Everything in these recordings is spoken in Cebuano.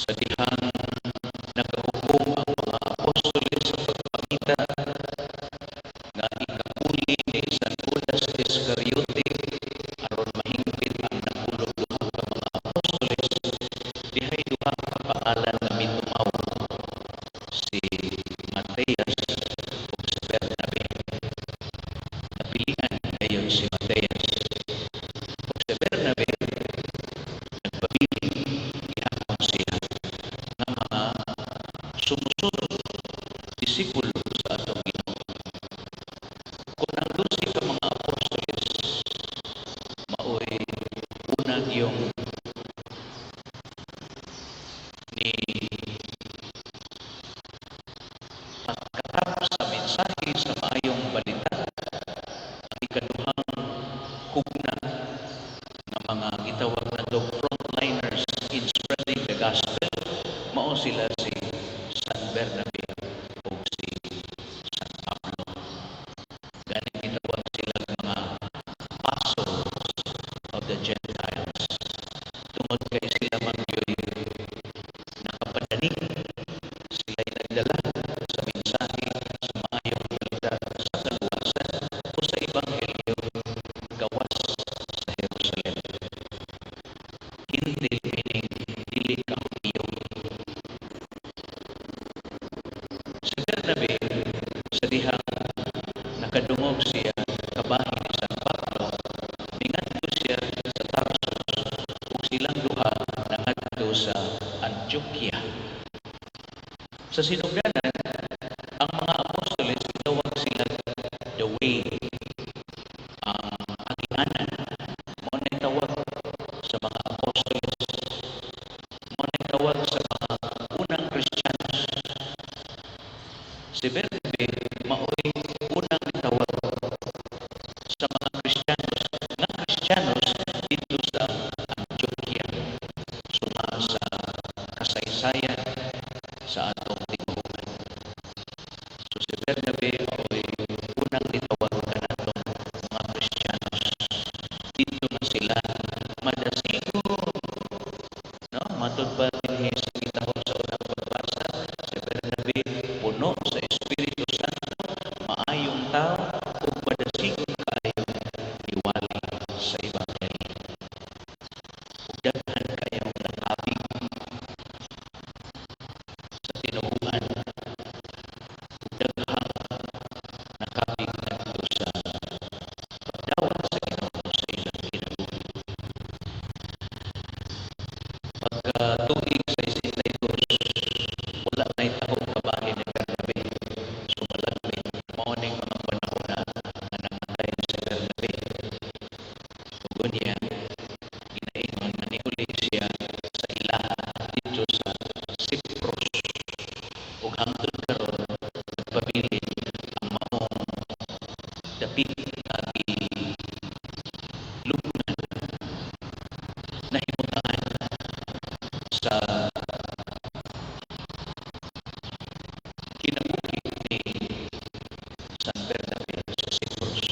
Sa dihang nakahukom ang mga apostoles sa pagpangita nga ikapuli ni San Judas Iscariote aron mahingpit ang 12 ka mga apostoles, dihay duha ka pangalan nga mitumaw, si Matias ug si Bernabe. Napilian dayon si Matias. Ug si Bernabe nagpabilin gihapon siya nga mga sumusunod, disipulo sa atong Ginoo. Kung ang 12 ka mga apostoles maoy una gyung ni pagkatap sa mensahe sa maayong balita, ang ikaduhang hugna nga mga gitawag nato frontliners in spreading the gospel, mao sila si San Bernabe ug si San Pablo. Gani gitawag sila mga apostles of the Gentiles tungod kay sila man gyud nakapadani, sila'y nagdala sa mensahe sa maayong balita sa kaluwasan o sa ebanghelyo gawas sa Jerusalem. Hentil meaning dili ka Hudiyo. Si Bernabe, sa dihang nakadungog siya kabahin ni San Pablo, mingadto siya sa Tarsus ug silang duha nangadto sa Antioquia. Sa sinugdanan, ang mga apostoles gitawag sila the Way, ang agianan. Mao nay tawag sa mga apostoles. Mao nay tawag sa mga unang Kristiyanos. Si Bernabe maoy unang gitawag sa mga Kristiyanos nga Kristiyanos dito sa Antioquia. Suma sa kasaysayan sa atong tibuokan. So si Bernabe maoy unang gitawag kanatong mga Kristiyanos. Dito na sila madasigo. No, matud pa dinhi sa gitaho sa unang pagbasa, si Bernabe puno sa Espiritu Santo, maayong tao ug madasigon kaayo niwali sa ebanghelyo. Ug daghan kayong nakabig sa tinuohan ug daghang nakabig ngadto sa pagdawat sa Ginoo sa ilang kinabuhi. Pagka tuig 62, wala na'y taho kabahin ni Bernabe. Sumalagmit, mao ning mga panahon na nga namatay si Bernabe. Ug unya, ginaingon nga niuli siya sa ilaha dito sa Cyprus. Ug hangtod karon nagpabilin ang maong dapit nga gilubngan, nahimutangan sa kinabuhi ni San Bernabe sa Cyprus.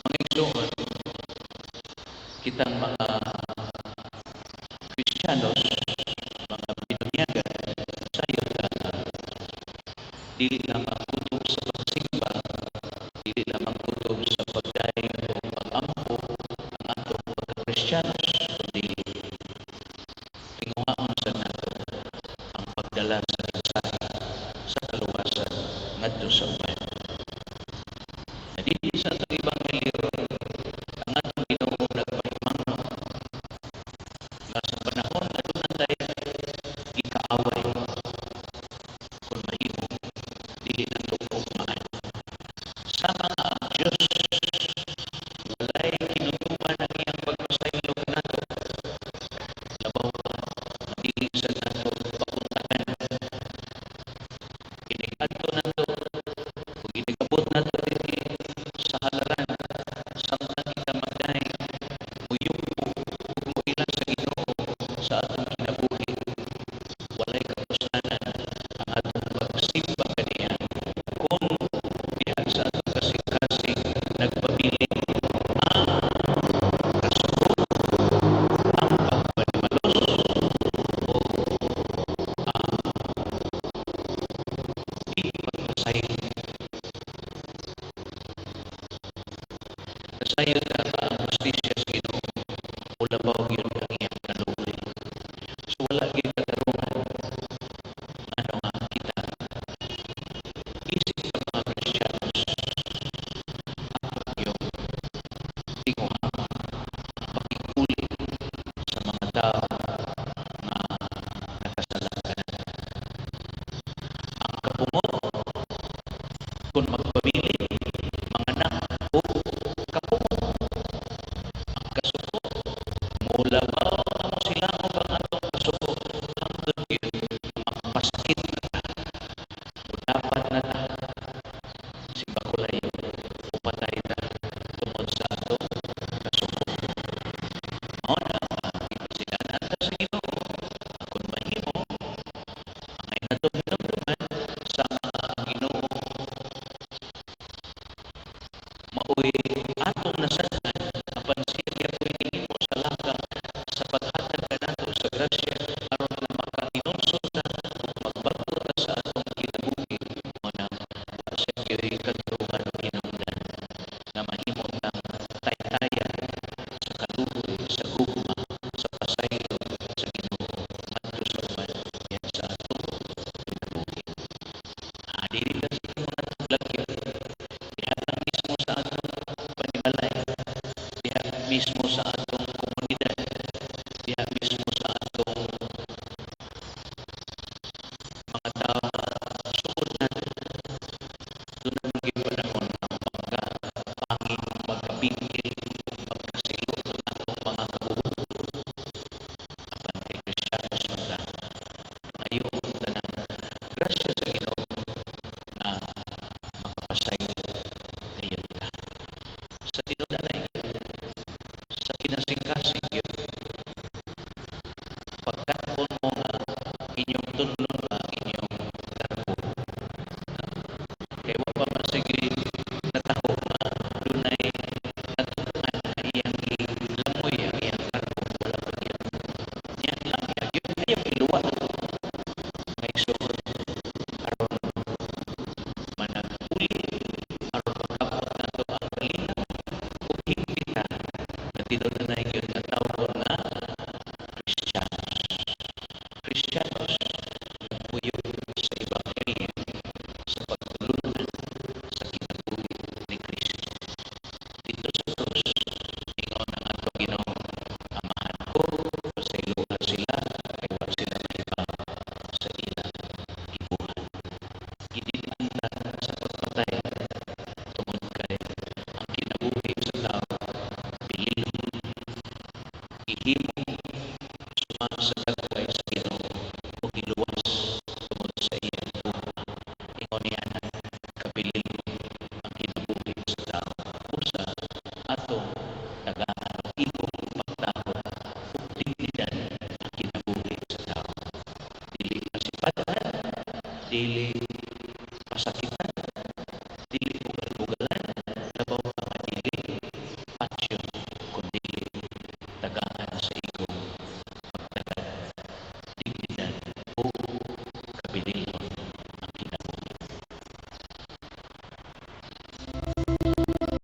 Mga igsoon, kitang mga Kristiyanos, mga binunyagan, sayo ta dili lamang kutob sa pagsimba, dili lamang kutob sa pagdaig o pag-ampo ang atong pagka-Kristiyanos, kundi tinguhaon sa nato ang pagdala sa mensahe sa kaluwasan ngadto sa uban. Na dinhi sa atong ebanghelyo, ang atong Ginoo nagpahimangno nga sa panahon nga duna tay gikaaway, kung mahimo dili Sayo ta nga ang hustisya sa Ginoo mulabaw gyud ang iyang kaluoy. So wala gyud katarungan ngano nga kita isip sa mga Kristiyanos ato yung tinguha pakiguli sa mga tao nga nakasala kanato. Ang kapungot kung magpabilin, manganak og kapungot. Ang kasuko, mulabaw nga mosilaob ang atong kasuko hangtod gyud magpasakit na ta. Dapat na ta si Bakulayo o patay ta tungod sa atong kasuko. Mao na gipasidan ta sa Ginoo kung mahimo angay nato hinumduman sa mga ang Ginoo maoy atong nasad-an, apan siya gyapoy nihimo sa lakang sa paghatag kanato sa grasya aron nga makahinulsol ta ug magbag-o ta sa atong kinabuhi. Mao na wa siya gyoy katarungan o hinungdan nga mahimo tang taytayan sa kaluoy, sa gugma, sa pasaylo sa Ginoo ngadto sa uban diha sa atong kinabuhi. Dili lang sa mga lagyo, diha lang mismo sa atong panimalay, diha mismo sa atong komunidad, diha mismo sa atong mga tao nga sukod nato. Doon naman gyud panahon nga magkapangin, magkapingkil, magkasilot ang atong mga kabuhi. Apan kay Kristiyanos man ta, pangayoon tanan grasya sa Ginoo nga makapasaylo dayon ta. Sa tinud-anay, sa kinasing-kasing gyud, pagkat-on mo nga inyong tudlon ba ang inyong kargo. Kay wa pa man sige nataho nga dunay natun-an nga iyang gilamoy ang iyang kargo, wala pa gyud. Nya lang gyud ayaw iluwa nga igsuon aron managpuli, aron makabot nato ang kalinaw ug higpita nga tinud-anay gyud nga tawgon nga Kristiyanos. Kristiyanos nagpuyo sa Ebanghelyo, sa pagtulunan sa kinabuhi ni Kristo. Dito sa krus, ingon ang atong Ginoo, "Amahan ko, pasayloa sila kay wa sila mahibaw sa ilang gibuhat." Gidid-an ta sa pagpatay tungod kay ang kinabuhi sa tao bililhon, gihimo suma sa dagway sa Ginoo o giluwas tungod sa iyang gugma. Ingon niya na kabililhon ang kinabuhi sa tao usa atong tagaan og igong pagtahod ug dignidad ang kinabuhi sa tao. Dili masipadan, dili